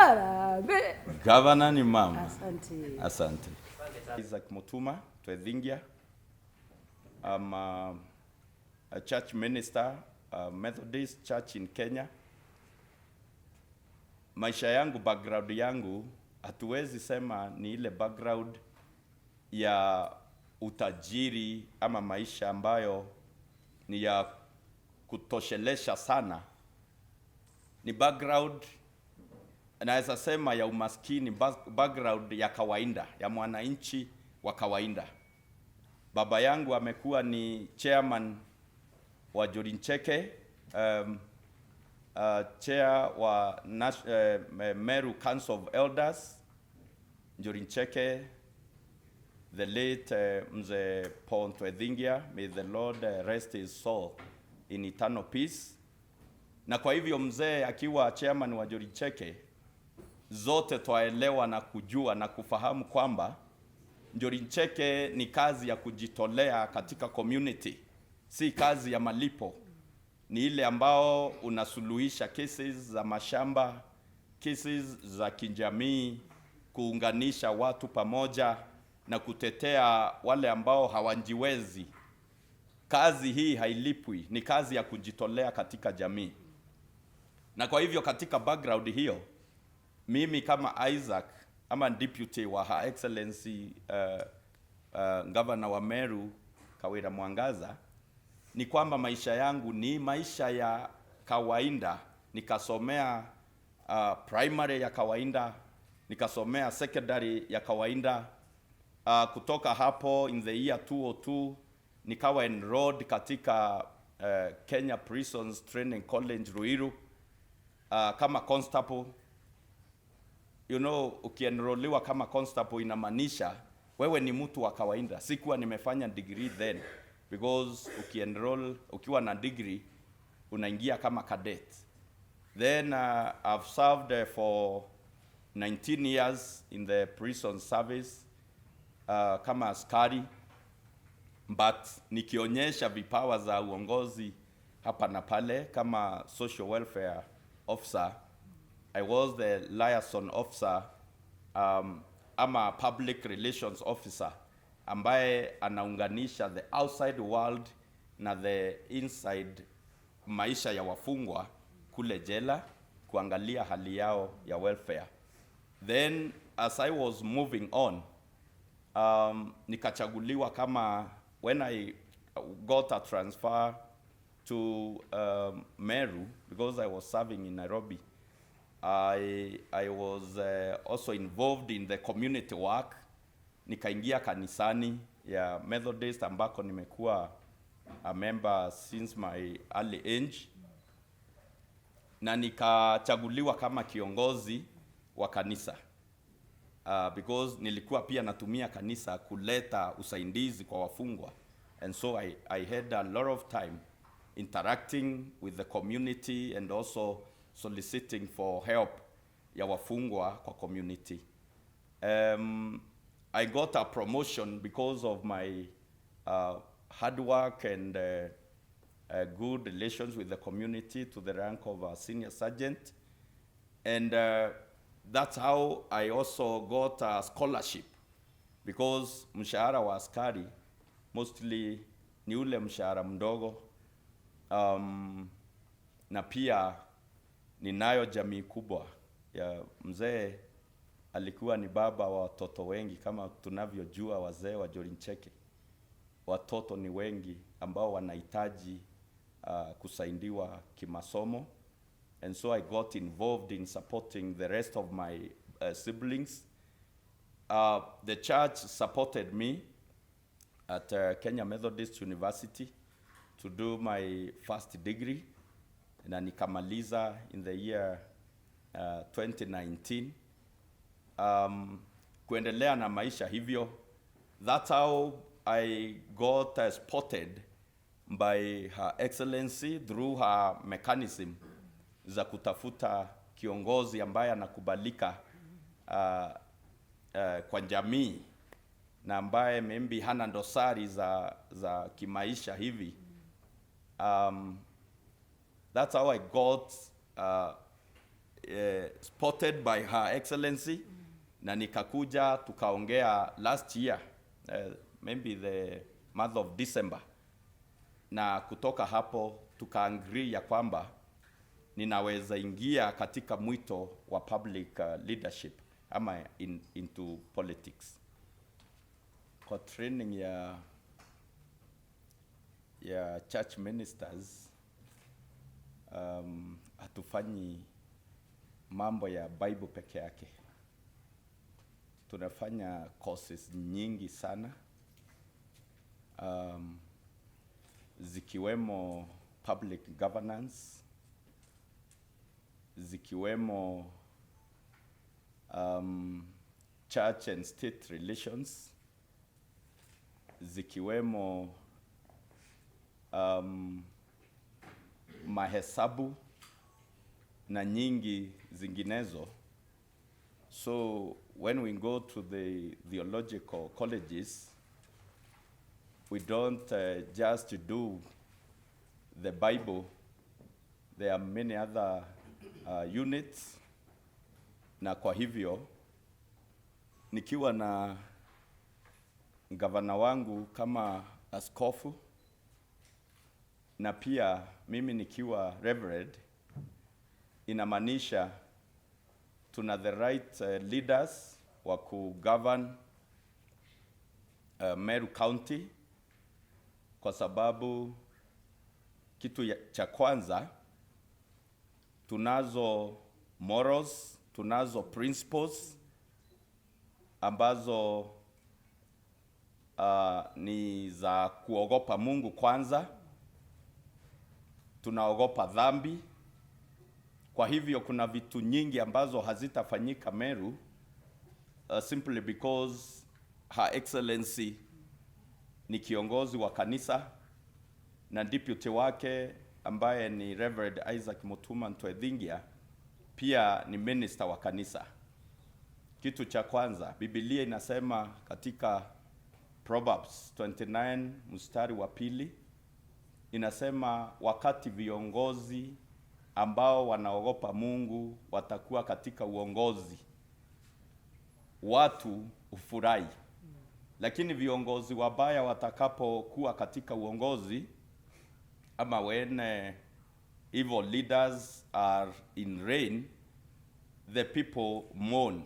Harambee. Gavana ni mama. Asante. Asante. Isaac Mutuma Twethingia. I'm a church minister, a Methodist church in Kenya. Maisha yangu, background yangu, hatuwezi sema ni ile background ya utajiri ama maisha ambayo ni ya kutoshelesha sana. Ni background naweza sema ya umaskini, background ya kawaida ya mwananchi wa kawaida. Baba yangu amekuwa ni chairman wa Njuri Ncheke, chair wa Meru Council of Elders, Njuri Ncheke, the late Mzee Paul Twethingia, may the Lord rest his soul in eternal peace. Na kwa hivyo mzee akiwa chairman wa Njuri Ncheke, zote twaelewa na kujua na kufahamu kwamba Njuri Ncheke ni kazi ya kujitolea katika community, si kazi ya malipo. Ni ile ambao unasuluhisha cases za mashamba, cases za kijamii, kuunganisha watu pamoja na kutetea wale ambao hawajiwezi. Kazi hii hailipwi, ni kazi ya kujitolea katika jamii. Na kwa hivyo katika background hiyo, mimi kama Isaac ama deputy wa Her Excellency Governor wa Meru Kawira Mwangaza, ni kwamba maisha yangu ni maisha ya kawaida. Nikasomea primary ya kawaida, nikasomea secondary ya kawaida. Kutoka hapo in the year 2002 nikawa enrolled katika Kenya Prisons Training College Ruiru kama constable. Ukienroliwa kama constable inamaanisha wewe ni mtu wa kawaida. Sikuwa nimefanya degree then, because ukienroll ukiwa na degree unaingia kama cadet. Then I've served for 19 years in the prison service kama askari, but nikionyesha vipawa za uongozi hapa na pale kama social welfare officer. I was the liaison officer ama public relations officer ambaye anaunganisha the outside world na the inside maisha ya wafungwa kule jela, kuangalia hali yao ya welfare. Then as I was moving on, nikachaguliwa kama, when I got a transfer to Meru, because I was serving in Nairobi, I was also involved in the community work. Nikaingia kanisani ya Methodist ambako nimekuwa a member since my early age, na nikachaguliwa kama kiongozi wa kanisa because nilikuwa pia natumia kanisa kuleta usaidizi kwa wafungwa, and so I had a lot of time interacting with the community and also soliciting for help ya wafungwa kwa community. I got a promotion because of my hard work and good relations with the community to the rank of a senior sergeant. And that's how I also got a scholarship, because mshahara wa askari mostly ni ule mshahara mdogo, na pia ninayo jamii kubwa ya mzee. Alikuwa ni baba wa watoto wengi. Kama tunavyojua wazee wa Njuri Ncheke, watoto ni wengi ambao wanahitaji kusaidiwa kimasomo, and so I got involved in supporting the rest of my siblings. The church supported me at Kenya Methodist University to do my first degree, na nikamaliza in the year 2019. Kuendelea na maisha hivyo, that's how I got spotted by Her Excellency through her mechanism za kutafuta kiongozi ambaye anakubalika kwa jamii na ambaye maybe hana dosari za kimaisha hivi. That's how I got spotted by Her Excellency na nikakuja tukaongea last year, maybe the month of December, na kutoka hapo tukaagree ya kwamba ninaweza ingia katika mwito wa public leadership ama into politics. Kwa training ya church ministers, hatufanyi mambo ya Bible peke yake, tunafanya courses nyingi sana, zikiwemo public governance, zikiwemo church and state relations, zikiwemo mahesabu na nyingi zinginezo. So when we go to the theological colleges, we don't just do the Bible. There are many other units, na kwa hivyo nikiwa na gavana wangu kama askofu na pia mimi nikiwa reverend, inamaanisha tuna the right leaders wa kugovern Meru County, kwa sababu kitu cha kwanza tunazo morals, tunazo principles ambazo ni za kuogopa Mungu kwanza, tunaogopa dhambi. Kwa hivyo kuna vitu nyingi ambazo hazitafanyika Meru simply because Her Excellency ni kiongozi wa kanisa na deputy wake ambaye ni Reverend Isaac Mutuma Ntwethingia pia ni minister wa kanisa. Kitu cha kwanza, Biblia inasema katika Proverbs 29 mstari wa 2 inasema wakati viongozi ambao wanaogopa Mungu watakuwa katika uongozi, watu hufurahi. Lakini viongozi wabaya watakapokuwa katika uongozi, ama when evil leaders are in reign, the people mourn.